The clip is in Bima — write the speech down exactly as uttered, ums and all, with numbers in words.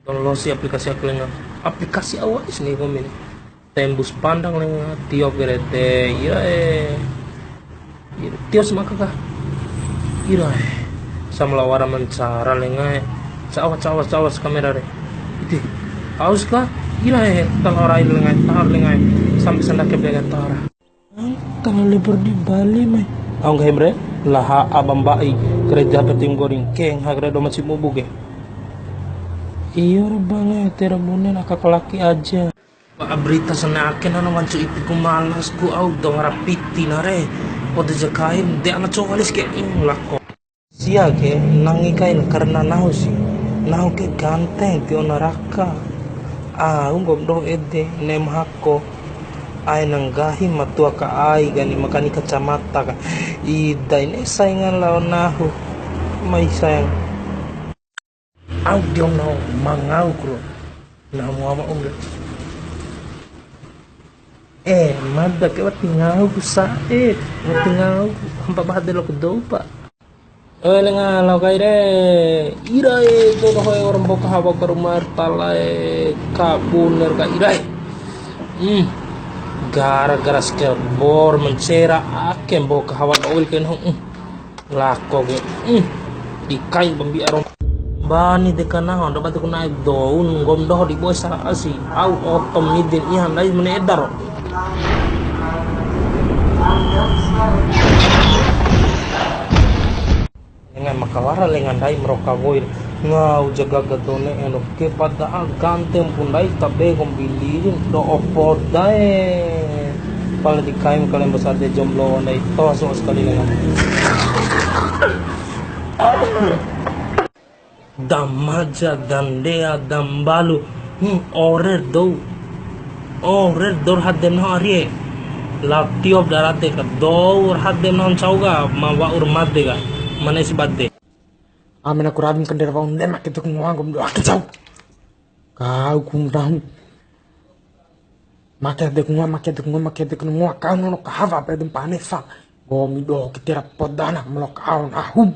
Download si aplikasi ake lenga. Aplikasi au wa'is ni kombi ni. Tembus pandang lenga, tio kerete, ira e. Ira, tio semaka ka. Ira e. Sama lawara mancara lenga e. Cawas, cawas, cawas kamera re. Iti. Aus ka. Ira e. Tala rai lenga e, tar lenga e. Sampai sandake lenga tara. Tala libur di Bali mai. Au nggahi mre, laha abang ba'i, kerja ke tim goring, keng hak redo masih mubu ke. Iyo re bang e, tera bune laka kalaki aja. Ba berita sana ake nana wancu ipi ku malas ku au doho ra piti na re. Poda jakain, de ana cowalis ke ing lako. Sia ke nangi kain karena nahu si. Nahu ke ganteng tio na raka. Au nggomi doho ede, nem hako. Aina nggahi ma tua ka ai gani makani kacamata ka. Idain e saingan lao nahu. Mai sayang. Au dio nahu mangau kuro. Nahu muama umre. Eh, mada ke wati ngau ku sa'e. Wati ngau ku hampa bade loko dou, Pak. Oe lenga lao kai re, ira e, to doho e orang boka hawa ke rumah tala e, kabun er ka ira e. Hmm, gara-gara skateboard mencera ake boka hawa doil ke nahu. Hmm, lako ke. Hmm, di kai bambi arom. Bani de ka nahu, ndo batu kena e doun, nggomi doho di boe sara asi. Au otom midin ihan lai mene edaro. Lenga makawara lenga ndai maroka woi. Ngau jaga gadone eno ke padahal ganteng pu ndai tabe kombi lirin do opoda e. Pala di kaim kalembo sade jomblo ndai toa soa sekali lenga. Damaja, dandea, dambalu. Hmm, orer dou. Orer dou ra hadem nahu arie. Lao tiop da rade ka dou ra hadem nahu ncau ka ma wa'ur made ka. Mane si bade. Amen aku rawim kandera wa'u ndai make dou ngoa nggomi doho ake cau. Kau ku nahu. Make dek ngoa, make dek ngoa, make dek ngoa, kau nono kahawa pede mpanesa. Nggomi doho ke tera podana melok aon ahum.